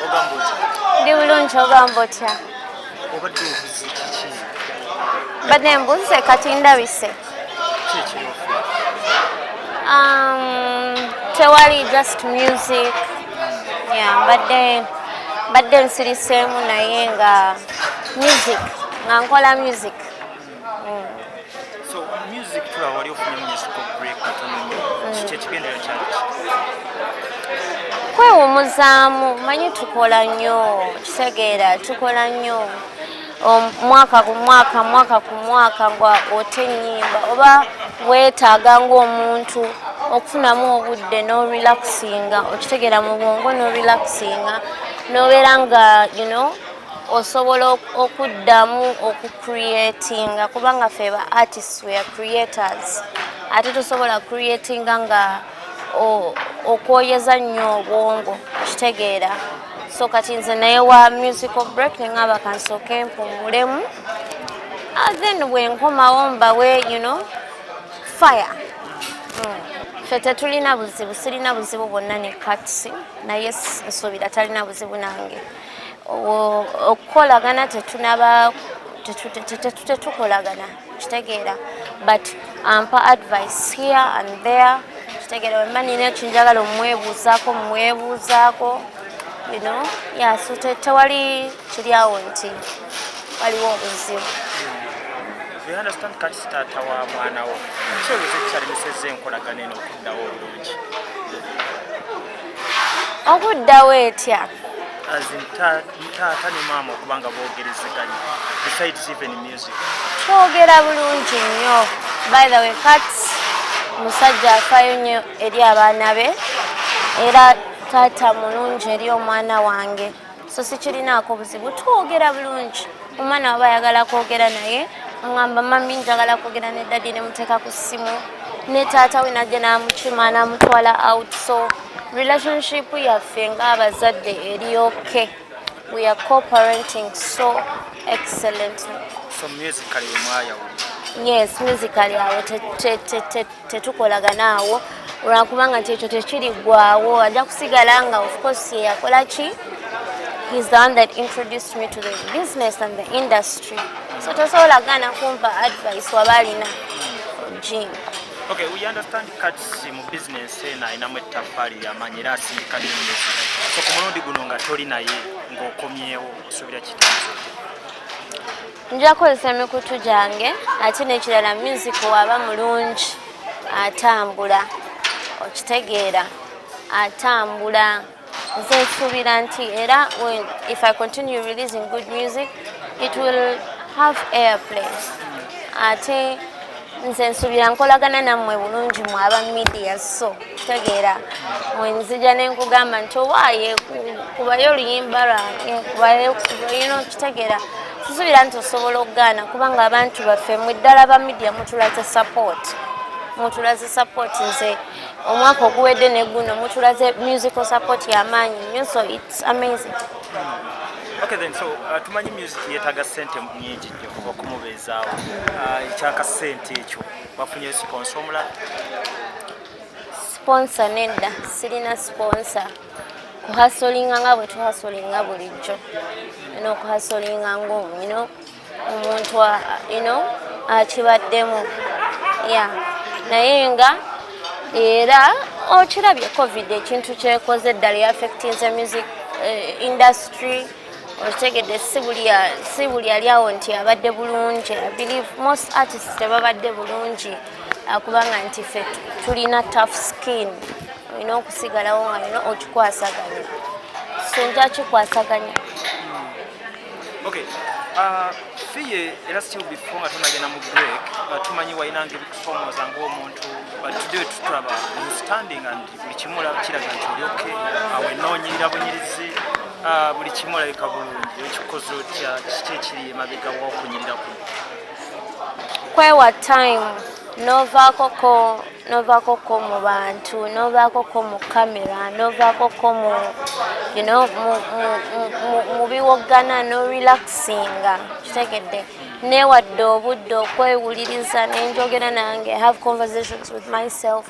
Ogamba otya? Ndi bulungi, ogamba otya? Obadde obuze kiki? Mbadde mbuze, kati ndabise. Ki ekiri off? Tewali, just music. Yeah, mbadde nsiriseemu naye nga music, nga nkola music. So music tulaba wali ofunye musical break katono nnyo. Kiki ekigendera kyali ki? Kwewumuzaamu, manyi tukola nnyo, kitegeera, tukola nnyo mwaka ku mwaka, mwaka ku mwaka, nga ota ennyimba, oba weetaaga ng'omuntu okufunamu obudde n'orelaxinga, okitegeera, mu bwongo n'orelaxinga, n'obeera nga osobola okuddamu okucreatinga, kubanga ffe ba artists, we are creators, ate tosobola creatinga nga okwoyeza nnyo obwongo, kitegeera. So kati nze naye wa musical break, neŋŋamba kansooke mpumulemu. Ah, then bwe nkomawo mbawe fire. Ffe tetulina buzibu, sirina buzibu bwonna ne Kats, naye nsuubira talina buzibu nange. Okukolagana tetunaba, tetukolagana, kitegeera, but ampa advice here and there, kitegeera. Wemba nina ekinjagala omwebuuzaako, mwebuuzaako. Yeah, so tewali kiri awo nti waliwo obuzibu. We understand kati taata wa mwana wo. Kyolowooza ekyalemesezza enkolagana eno okuddawo obulungi? Okuddawo etya? As in taata ne maama okuba nga boogerezeganya besides even music. Twogera bulungi nnyo. By the way, Kat musajja afaayo nnyo eri abaana be, era taata mulungi eri omwana wange, so sikirinaako buzibu. Twogera bulungi. Omwana waba ayagala kwogera naye, aŋŋamba, "Mummy, njagala kwogera ne daddy," ne muteeka ku ssimu ne taata we, najja n'amukima n'amutwala out. So relationship yaffe ng'abazadde eri okay. We are co-parenting so excellently. So musically we mwayawulira? Yes, musically awo tetukolagana awo, olwakubanga nti ekyo tekiriggwawo. Ajja kusigala nga, of course, ye yakola ki, he's the one that introduced me to the business and the industry, so tosobola gaana kumpa advice waba alina gym. Okay, we understand Kats mu business eno alinamu ettaffaali lyamaanyi era asindika nnyo music. So ku mulundi guno nga toli naye, ng'okomyewo, osuubira kitanzo otya? Nja kukozesa emikutu gyange, ate n'ekirala, music waba mulungi atambula, okitegeera, atambula. Nze nsuubira nti era if I continue releasing good music, it will have airplay. Ate nze nsuubira nkolagana nammwe bulungi mu aba media, so kitegeera, wenzija nenkugamba nti owaaye kubayo oluyimba lwange, kubayo, kitegeera, sisuubira nti osobola okugaana, kubanga abantu baffe mwe ddala ba media mutulaze support, mutulaze support. Nze omwaka oguwedde ne guno mutulaze musical support y'amaanyi nnyo, so it's amazing. Okay then, so tumanyi music yeetaaga ssente nyingi nnyo okumubeezaawo. Ekyaka ssente ekyo, bafunye sponsor omulala? Sponsor nedda, sirina sponsor. Kuhustlinga nga bwe tuhustlinga bulijjo, n'okuhustlinga nga omuntu akibaddemu, ya, naye nga era okirabye COVID ekintu kyekoze eddala, yaffectinze music industry, okitegedde. Si buli ali awo nti abadde bulungi. I believe most artists tebabadde bulungi, kubanga nti ffe tulina tough skin, olina okusigalawo nga olina okikwasaganya, so nja kikwasaganya. Okay, Fille, era still before nga tonagenda mu break, tumanyi walinanga ebikusoomooza ng'omuntu, but today tutulaba you standing and buli kimu kiraga nti oli okay, awo enoonyirira bunyirizi, buli kimu olabika bulungi. Okikoze otya? Kiki ekiri emabega w'okunyirira kuno? Kwewa time, novaakoko mu bantu, novaakoko mu kamera, novaakoko mu you know, mu, mu, mu, mu biwoggana, no relaxinga, kitegedde. Neewadde obudde okwewuliriza nenjogera nange, have conversations with myself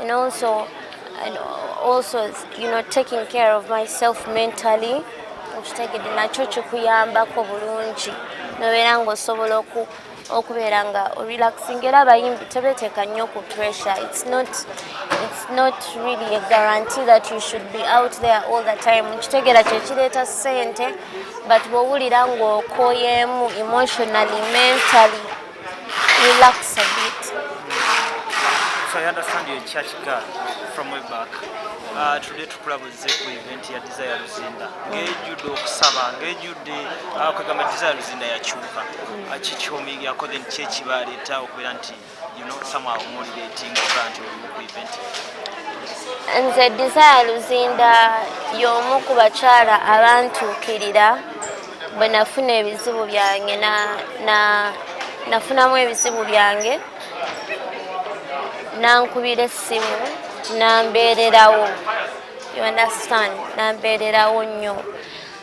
and also And also taking care of myself mentally, okitegedde, nakyo kikuyambako bulungi nobeera ngaosobola okubeera nga orelaxing. Era abayimbi tebeteeka nnyo ku pressure. It's not really a guarantee that you should be out there all the time. Nkitegeera kyekireeta ssente, but bw'owulira ng'okoyeemu emotionally, mentally, relax a bit. So I understand you're a church girl from way back. Today tukulabuze ku event ya Desire Luzinda ng'ejjudde okusaba, ng'ejjudde kagamba Desire Luzinda yakyuka. Kikyomigirako then ki ekibaleeta okubeera nti somehow omulirating okuba nti olimu ku event? Nze Desire Luzinda y'omu ku bakyala abantuukirira bwe nafuna ebizibu byange, nafunamu ebizibu byange, nankubira essimu, nambeererawo, you understand, nambeererawo nnyo.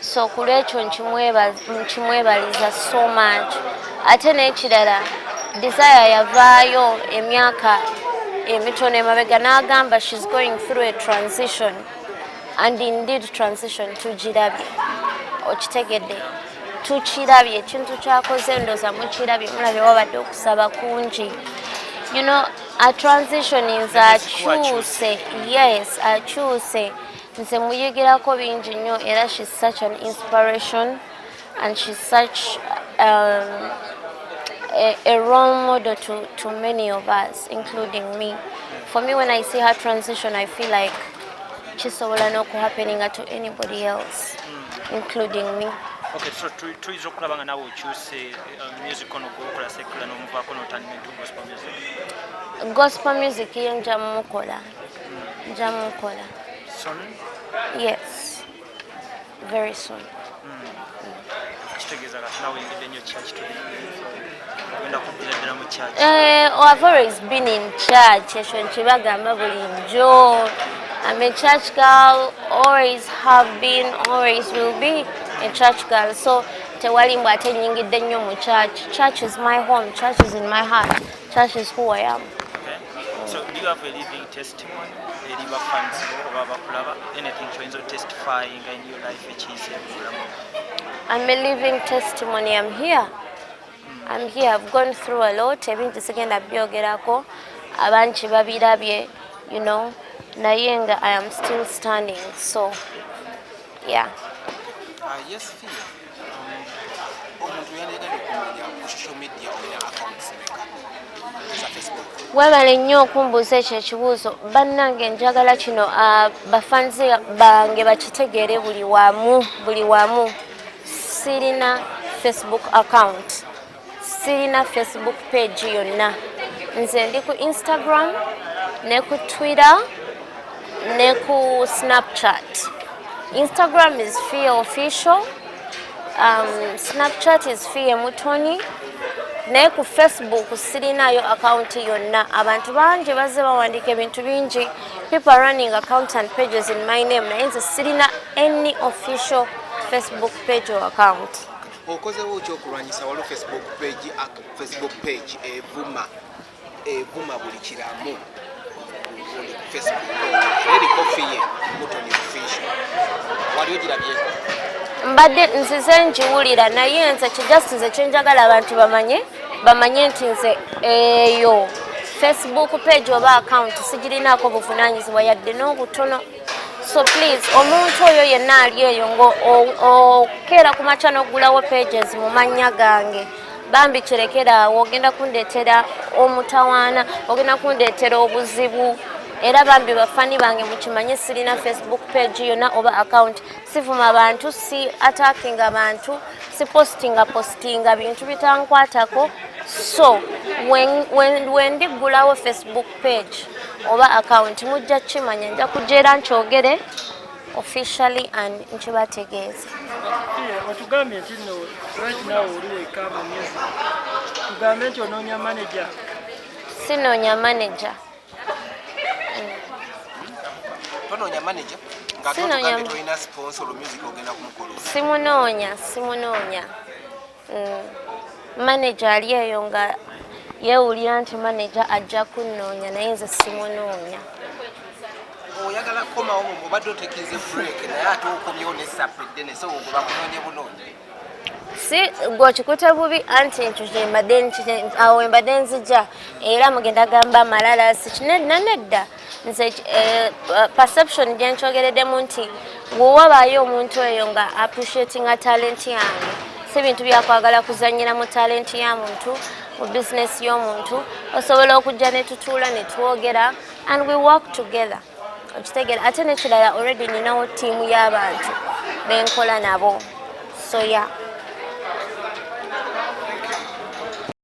So ku lwekyo nkimwebaliza so much. Ate n'ekirala, Desire yavaayo emyaka emitono emabega n'agamba she's going through a transition, and indeed transition tugirabye, okitegedde, tukirabye. Ekintu kyakoze ndooza mukirabye, mulabye wabadde okusaba kungi. A transition nze akyuse, yes, akyuse. Nze muyigirako bingi nnyo, era she's such an inspiration and she's such a role model to many of us, including me. For me, when I see her transition, I feel like kisobola n'okuhappeninga to anybody else, including me. Okay, so tuyinza okulaba nga naawe okyuse music ono gwokola secular n'omuvaako n'otandika into gospel music? Gospel music ye nja mukola, nja mukola. Soon? Yes, very soon. Kitegeeza kati naawe oyingidde nnyo church today, ogenda kuddira ddala mu church? I've always been in church. Ekyo nkibagamba bulijjo. I'm a church girl, always have been, always will be a church girl. So tewali mbw ate nyingidde nnyo mu church. Church is my home, church is in my heart, church is who I am. Okay. So do you have a living testimony eri bafans bo oba bakulaba, anything kyoyinza otestifyinga in your life ekiyise mu bulamu? I'm a living testimony. I'm here. I'm here. I've gone through a lot. Ebintu sigenda byogerako. Abangi babirabye. Naye nga I am still standing. So, yeah. Yes, Fille. Omuntu yandiyagadde okumanya ku social media olina accounts meka za Facebook? Webale nnyo okumbuuza ekyo ekibuuzo. Bannange, njagala kino bafanzi bange bakitegeere buli wamu, buli wamu. Sirina Facebook account, sirina Facebook page yonna. Nze ndi ku Instagram ne ku Twitter ne ku Snapchat. Instagram is Fille Official, Snapchat is Fille Mutoni, naye ku Facebook sirinayo akawunti yonna. Abantu bangi bazze bawandiika ebintu bingi. People are running accounts and pages in my name, naye nze sirina any official Facebook page or account. Okozewo ki okulwanyisa, waliwo Facebook page evuma buli kiramu oli ku Facebook, era eriko Fille Mutoni Official, wali ogirabyeko? Mbadde nzize ngiwulira, naye nze kijust nze kyenjagala abantu bamanye nti nze eyo Facebook page oba account sigirinaako buvunaanyizibwa yadde n'obutono. So please, omuntu oyo yenna ali eyo nga okeera ku makya n'oggulawo pages mu mannya gange, bambi kirekeraawo. Ogenda kundeetera omutawaana, ogenda kundeetera obuzibu. Era bambi bafani bange mukimanye, sirina Facebook page yonna oba account. Sivuma bantu, si attackinga abantu, si postinga postinga bintu bitankwatako. So wendiggulawo Facebook page oba account, mujja kimanya, nja kujja era nkyogere officially and nkibategeeze. Otugambye nti nno right now oli weka mu music, tugambe nti onoonya manager? Sinoonya manager. Tonoonya manager nga totugambye tolina sponsor, music ogenda kumukola? Simunoonya, simunoonya. Manager ali eyo nga yeewulira nti manager ajja kunnoonya, naye nze simunoonya. Oyagala kukomawo, obadde otekinze break, naye ate okomyewo nesappa eddene, so gwe bakunoonye bunoonyi. Si gwe okikute bubi, anti ekyo kyembadde awo wembadde nzija, era mugenda gamba malala si kinedda nedda. Nze perception gye nkyogereddemu nti bwewabaayo omuntu eyo nga appreciatinga talent yange, si bintu byakwagala kuzanyira mu talent ya muntu, mu bizinesi y'omuntu, osobola okujja ne tutuula ne twogera and we work together, okitegeera? Ate nekirala, already ninawo ttiimu y'abantu benkola nabo, so yeah.